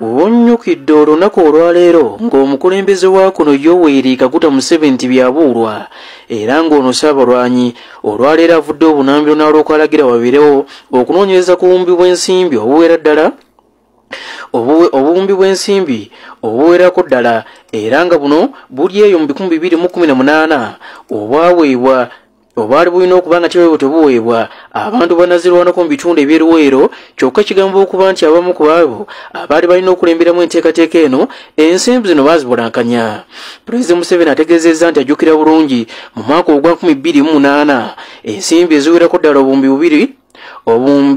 Onnyukidde olunaku olwaleero ng'omukulembeze wa kuno Yoweri Kaguta Museveni byabuulwa era ng'ono Ssaabalwanyi olwaleero avudde obunambiro n'alwokalagira wabirewo okunoonyereza ku buwumbi bw'ensimbi obuwera ddala obuwumbi bw'ensimbi obuwerako ddala era nga buno buli eyo mu 2018 obwaweebwa obwali bulina okuba nga tebwe tebuweebwa abantu banazirwanako mu bitundu eby'eruweero. Kyokka kigambibwa okuba nti abamu ku abo abaali balina okulemberamu enteekateeka eno ensimbi zino baazibulankanya. Pulezidenti Museveni ategeezezza nti ajjukira bulungi mu mwaka ogwa 2008 ensimbi eziwerako ddala obuwumbi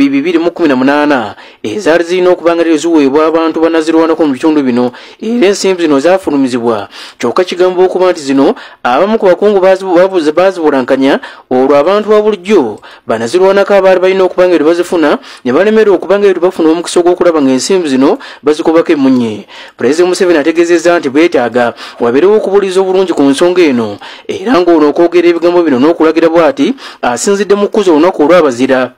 218 ezaali zirina okuba nga ziweebwa abantu banazirwanako mu bitundu bino era ensimbi zino zaafulumizibwa. Kyokka kigambibwa okuba nti zino abamu ku bakungu baazibulankanya olwo abantu ba bulijjo banazirwanako abaali balina okuba nga bazifuna ne balemererwa okuba nga bafuna omukisa ogw'okulaba ng'ensimbi zino bazikubako emmunye. Pulezidenti Museveni ategeezezza nti beetaaga wabeerewo okubuuliza obulungi ku nsonga eno era ng'ono okwogera ebigambo bino n'okulagira bw'ati asinzidde mu kukuza olunaku olw'abazira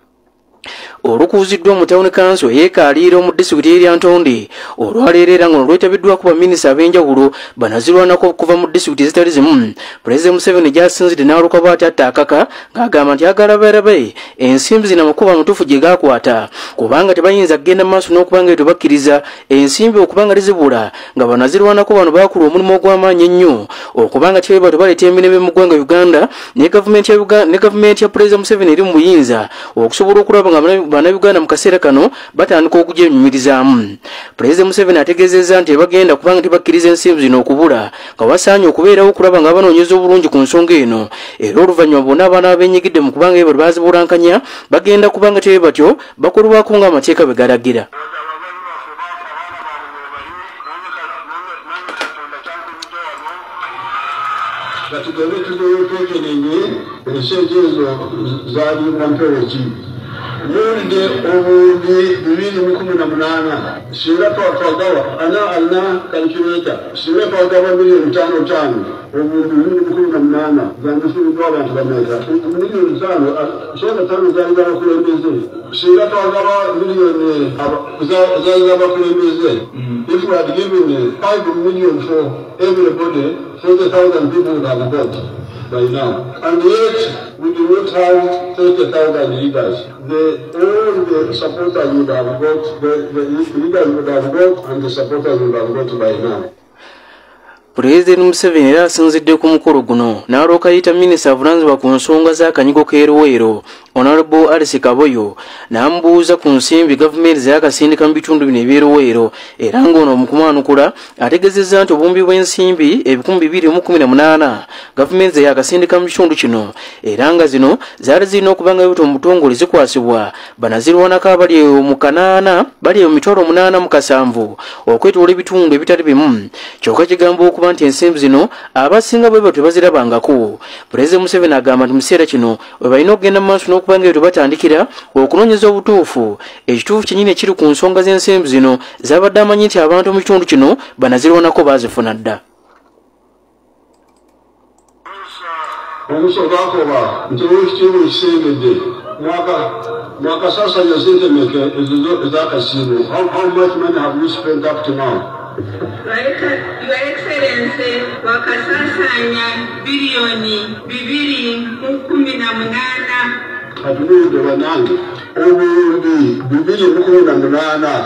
olukuuziddwa mu tawuni kanso eyeekaaliira mu disitulikiti y'e Lyantonde olwaleero era ng'ono lwetabiddwako baminisita ab'enjawulo banazirwanako okuva mu disitulikiti ezitali zimu. Pulezidenti Museveni gy'asinzidde n'aluka bw'ati atta akaka ng'agamba nti agala balabe ensimbi zino amakubo amatuufu gye gaakwata kubanga tebayinza kugenda mu maaso n'okuba nga tebakkiriza ensimbi okuba nga zibula nga banazirwanako bano baakula omulimu ogw'amaanyi ennyo okuba nga tebeba tebaleeta emirembe mu ggwanga Uganda ne gavumenti ya Pulezidenti Museveni eri mu buyinza okusobola okulaba nga bannayuganda mu kaseera kano batandika okugyenyumirizaamu. Pulezidenti Museveni ategeezezza nti bagenda kubanga tebakkiriza ensimbi zino okubula nga wasaanye okubeerawo okulaba nga banoonyeza obulungi ku nsonga eno era oluvannyuma bonna abaana abeenyigidde mu kubanga ebyo baazibulankanya bagenda kubanga tebe batyo bakolwako ng'amateeka bwe galagira. Katugende tugeyo twekenenye ensente ezo zaaliibwa mpewo ki? Muwulidde obuwumbi 2018 singa twagawa ana alina calculator singa twagawa miliyoni 5 obuwumbi 2018 zandifiiriddwa abantu bameka? Miliyoni 5 singa 5 zaali z'abakulembeze singa twagawa miliyoni zaali z'abakulembeze. If we had given 5 million for everybody, 40,000 people would have got by now. And yet, we do not have 30,000 leaders. All the supporters would have got, the leaders would have got, and the supporters would have got by now. Pulezidenti Museveni era asinzidde ku mukolo guno n'alwoka ayita minisita avunaanyizibwa ku nsonga z'akanyigo k'eruweero Honorable Alice Kaboyo n'amubuuza ku nsimbi gavumenti ze yakasindika mu bitundu bino eby'eruweero era ng'ono mu kumwanukula ategeezezza nti obuwumbi bw'ensimbi 2018 gavumenti ze yakasindika mu kitundu kino era nga zino zaali zirina okuba nga bito mu butongole zikwasibwa banazirwanako abali mu kanaana bali mu mitwalo 87 okwetoola ebitundu ebitali bimu. Kyokka kigambibwa okuba nti ensimbi zino abasinga bwe batyo bazirabangako. Pulezidenti Museveni agamba nti mu kiseera kino we balina okugenda mu maaso n'okuba nga batandikira okunoonyeza obutuufu ekituufu kyennyini ekiri ku nsonga z'ensimbi zino zabadde amanyi nti abantu mu kitundu kino banazirwanako baazifuna dda. Omuso gwakoba nti owekitiibwa ekisembedde mwakasasanya sente meka ez'akasiimo? How much money have you spent up to now? Your Excellency, wakasasanya biliyoni 218. Katubuulidde bannange obuwumbi 2018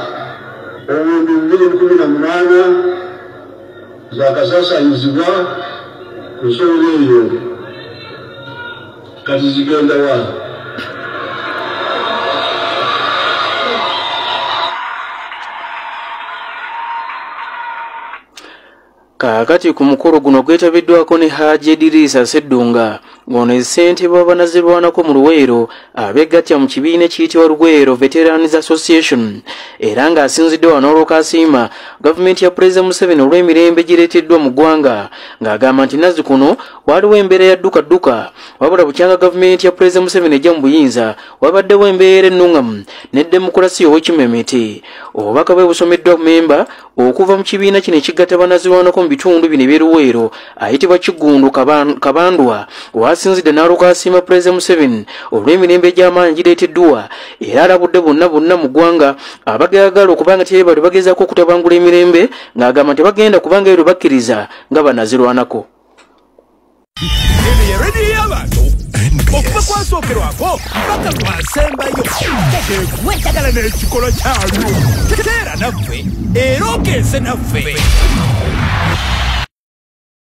obuwumbi 2018 zakasasanyizibwa ku nsonga eyo kati zigenda wa? Kaakati ku mukolo guno gwetabiddwako ne Haji Edirisa Sseddunga ng'ono ssentebe w'abanazirwanako mu Luweero abeegattira mu kibiina ekiyitibwa Luweero Veterans Association era ng'asinzidde wano n'olwoka asiima gavumenti ya Pulezidenti Museveni olw'emirembe gireeteddwa mu ggwanga ng'agamba nti nazzi kuno waliwo embeera ya ddukadduka wabula bukyanga gavumenti ya Pulezidenti Museveni ejja mu buyinza wabaddewo embeera ennungamu ne demokulasiya ow'ekimemete. Obubaka bwe busomeddwa mmemba okuva mu kibiina kino ekigatta banazirwanako mu bitundu bino eby'eruweero ayitibwa Kigundu Kabandwa wasinzidde n'alwoka asiima Pulezidenti Museveni olw'emirembe egy'amaanyi gireeteddwa era alabudde bonna bonna mu ggwanga abagagala okubanga tebali bagezaako okutabangula emirembe ng'agamba tebagenda kubanga ero bakkiriza nga banazirwanako. Okuva kwasookerwako mpaka lwasembayo weddagala n'ekikolo kyayo teera naffe era okeese naffe.